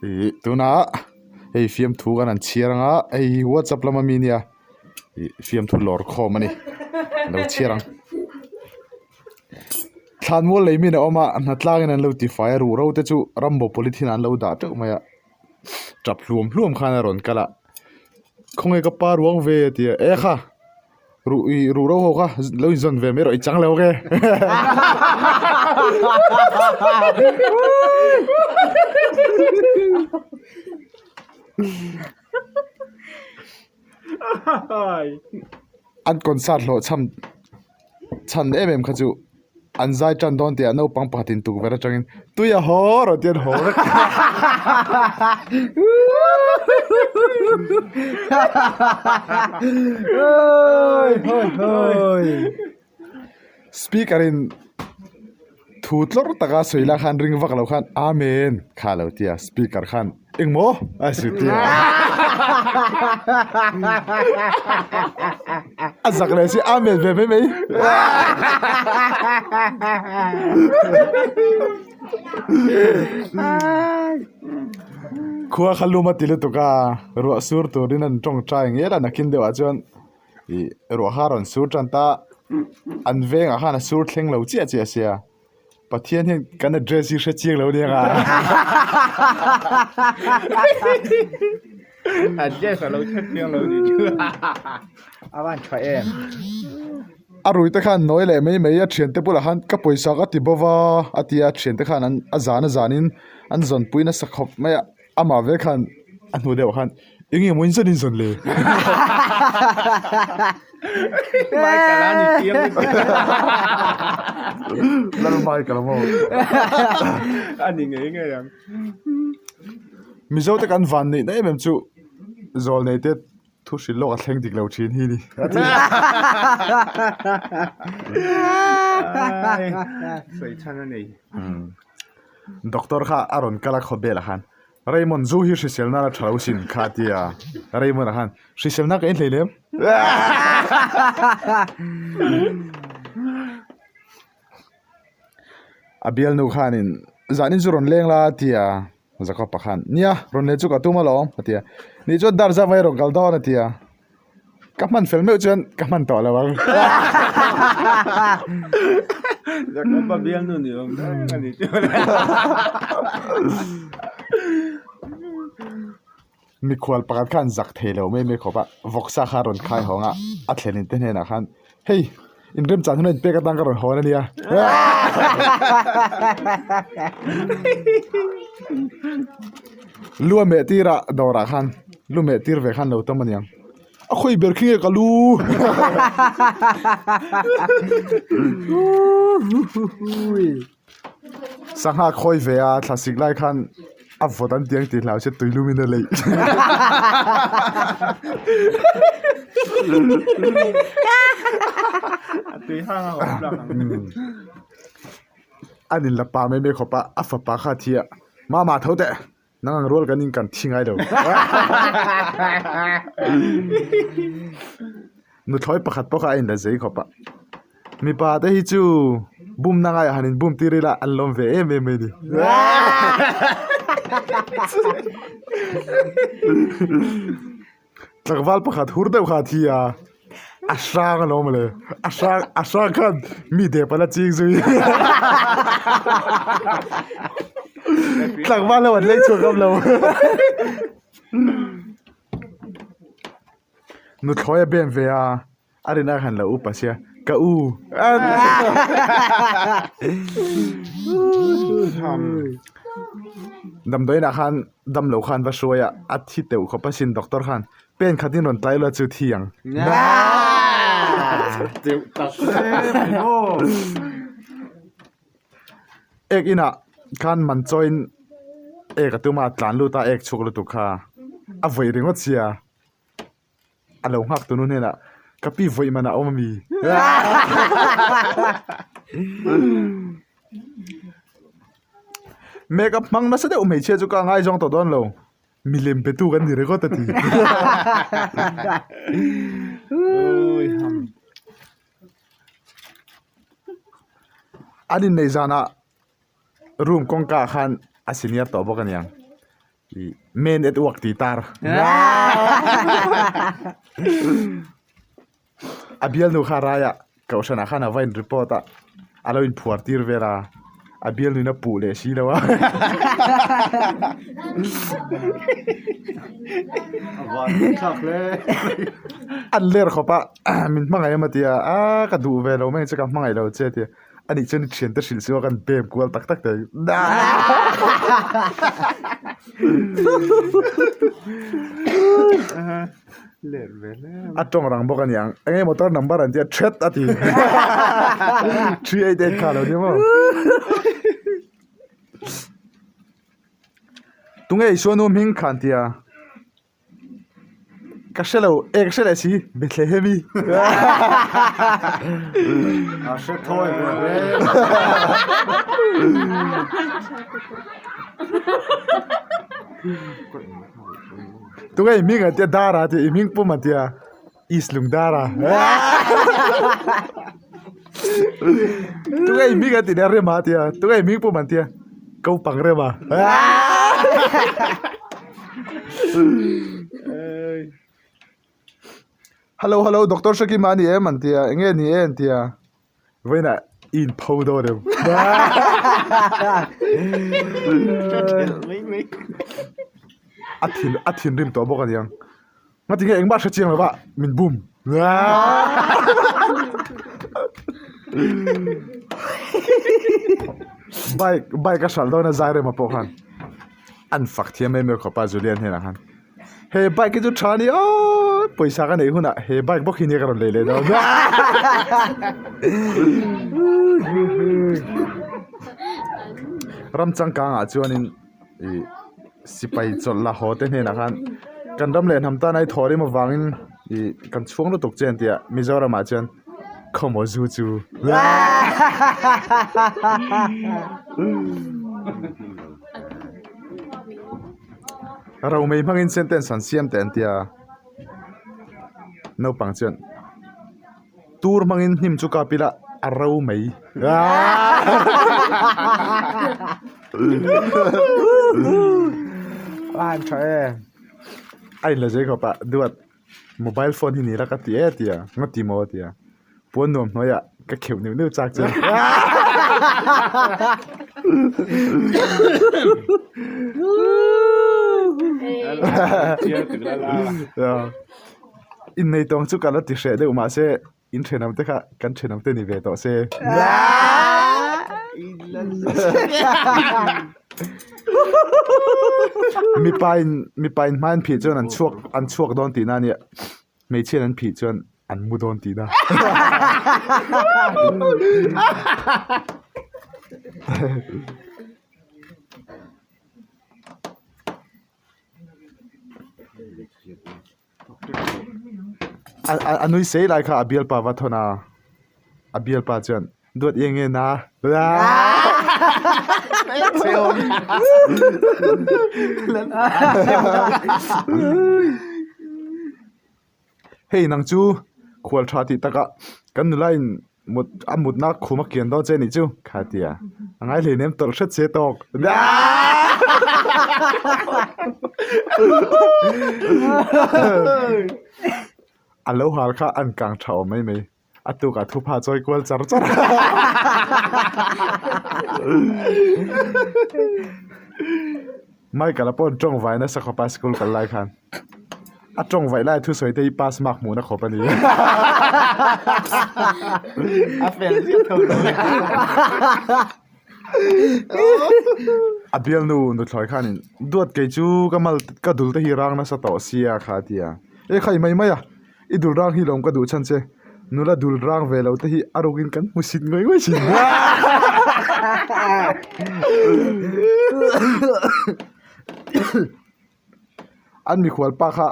Ih tunah hei fiamthu kan han chhiar anga hei hi whatsapp lama mi nia ih fiamthu lawr khawm a ni lo chhiar ang thlanmual lei min a awm a hnatlangin an lo tifai a ruhro te chu rambo polythene ah an lo dah teuh mai a tap hluam hluam khan a rawn kal a khawnge ka pa ruang ve a ti a e kha. Ruh ih ruh ro ho kha lo inzawn ve mai rawh i chang lo nge. An concert hlawh chham chhan em em kha chu an zai tan dawn tih ah naupang pakhatin tukverh atangin tui a haw rawh tih an haw vek. Speaker in thu tlawr taka sawi lai khan ring vak lo khan Amen kha a lo ti a speaker khan engmaw a zirtir a a zak leh si Amen ve mai mai khua kha lum a ti lutuk a ruah sur turin an tawngtai ngel a nakin deuhah chuan ih ruah kha a rawn sur tan ta an vengah khan a sur thleng lo chiah chiah sia Pathian hian kan address hi hre chiang lo aniang a. Address a lo hre chiang lo nih chu. A van tha em. A rui te khan nawi leh mai mai a thiante bulah khan ka pawisa ka ti bo va a ti a thiante khan an a zan a zanin an zawnpui nasa khawp mai a amah ve khan a hnu deuh khan eng nge maw in zawn in zawn le. Michael a ni chiang Lal Michael a maw. A ni ngei ngei ang. Mizo te kan van neih na em em chu zawl nei te thu hrilh lawk a thleng dik lo thin hi ni. Sawi chhan a nei. Doctor kha a rawn kal a khawvel ah khan Raymond zu hi hriselna la tha lo sin kha a ti a, Raymond ah khan hriselna ka inhlei lem. A bialnu khanin zanin chu rawn leng la a ti a, Jacob-a khan nia rawn len chu ka tum alawm a ti a, nih chuan dar zam a rawn kal dawn a ti a. Ka hman fel meuh chuan ka hman tawh lo ang. Jacob-a bialnu ni awm reng a ni chu. Mikhual pakhat khan zak thei lo mai mai khawp a, vawksa kha a rawn khai hawng a, a thlenin te hnenah khan hei inremchan hun a inpek atang ka rawn hawn a nia. Lu a meh tir a dawrah khan lu meh tir ve khan lo tam a niang. A khawi ber khi nge ka lu. Sangha khawi ve a thlasik lai khan a vawt an tiang tih hlau se tui lum in a leih. A tui hang a awm tlak ang. An inla pa mai mai khawp a, a fapa kha a thi a, Mama tho teh, nang ang rual kan in kan thi ngai lo. Nuthlawi pakhat pawh kha a inla zei khawp a, mipa te hi chu bumna ngaiah han inbum tir ila an lawm ve em em mai ni. Tlangval pakhat hur deuh kha a thi a, a hrang alawm le, a hrang a hrang khan mi dep ala ching zui tlangval ho an lei chhuak ngam lo nuthlawi a bem ve a. A rin a han lo upa sia ka u damdawiinah khan damlo khan va hruai a a thi teuh khawp asin doctor khan pen khatin rawn tlai lo chu thi ang ek inah khan man chawiin ek a tum a tlan lut a ek chhuk lutuk kha a vawih ringawt sia. A lo nghak tunu hnenah ka pi vawi man a awm ami? Make up hmang nasa deuh hmeichhia chu ka ngaizawng tawh dawn lo, milem pe tu kan ni ringawt a ti. An inneih zanah. Room kawngka ah khan a senior tawh bawk aniang. Ih men at work tih tar. A bialnu kha raiah kohhranah khan a va in report a, a lo inphuar tir vel a, a bialnuin a puh leh si lo a. An ler khawp a, min hmangaih em a ti a, a ka duh ve lo mai che ka hmangaih lo che a ti a. A nih chuan i thiante hrilh chu a kan pem kual tak tak thei. A tawng rang bawk a niang. Eng nge motor number an tia thret a ti. 388 kha lo ni maw. Tunge Isua nu hming khan tia. Ka hre lo e ka hre leh si Bethlehem i A hre thawi ve hle. Tunge i hming an tia Dara a tia i hming pum an tia East Lungdara Tunge i hming an ti nia Rema a tia tunge i hming pum an tia Kopang Rema. Hello hello doctor Shakima a ni em an tia eng nge ni e an tia vawiinah i inpho dawn em a thin a thinrim tawh bawk a niang ngati nge engmah hre chiang lova min bum bike bike a hralh dawn a zai rema pawh khan. An fak thiam em em khawp a Julian hnenah khan he bike hi chu tha a ni aw pawisa ka neih hunah he bike bawk hi nia ka rawn lei leh dawn ram changkangah chuanin ih sipai chawlh la haw te hnenah khan kan ram leh hnam tan a i thaw rim avangin ih kan chhuang lutuk che an ti a Mizoramah chuan khawmaw zu chu. Romei hmangin sentence an siam teh an tia naupang chuan tur hmangin hnim chu kap ila a ro mai a inla zui khawp a duat. Mobile phone hi ni la ka ti e tia nga ti maw tia puan nuam hnuaiah ka kheuh neuh neuh chak che innei tawng chu ka la ti hreh deuh mahse in thenawm te kha kan thenawm te ni ve tawh se. Mipa in mipa in hma an phih chuan an chhuak an chhuak dawn tihna a nia hmeichhia an phih chuan an mu dawn tihna. A nui sei lai kha a bialpa va thawn a a bialpa chuan duat eng nge na hei nang chu khual tha tih takah kan nula in mut a mutna khum a kian dawn che anih chu kha tia a ngai hlei nem tawlh hret se tawk a lo hal kha an kang tha awm mai mai a tukah thupha chawi kual char char a Michael a pawh tawng vai nasa khawp a school kal lai khan. A tawng vaih lai thusawi te hi pass mark hmuhna khawp a ni. A fel ziah tho lo. A bialnu nuthlawi khanin duat kei chu ka mal ka dul te hi rang nasa tawh sia kha a ti a. E khai mai mai a, i dul rang hi lawm ka duh chhan che. Nula dul rang ve lo te hi a rukin kan hmu sit ngawih ngawih thin. An mikhual pa kha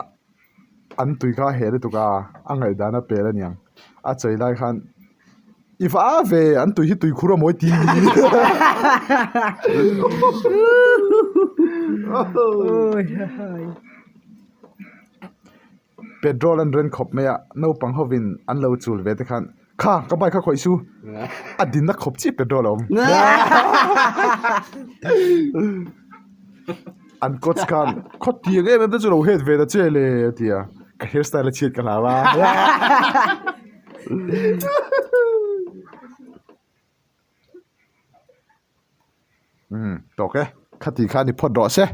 an tui kha a heh lutuk a, a ngaihdan a pel aniang. A chawi lai khan i va a ve an tui hi tui khur a mawi ti. Petrol an ren khawp mai a, naupang hovin an lo chul ve te khan. Kha ka bike kha khawih su a dinna khawp chiah petrol a awm. An coach khan khaw tiang em em te chu lo het ve ta che le a ti a, ka hair style a chhiat ka hlau a. Umm tawk e, khati kha ni phawt rawh se.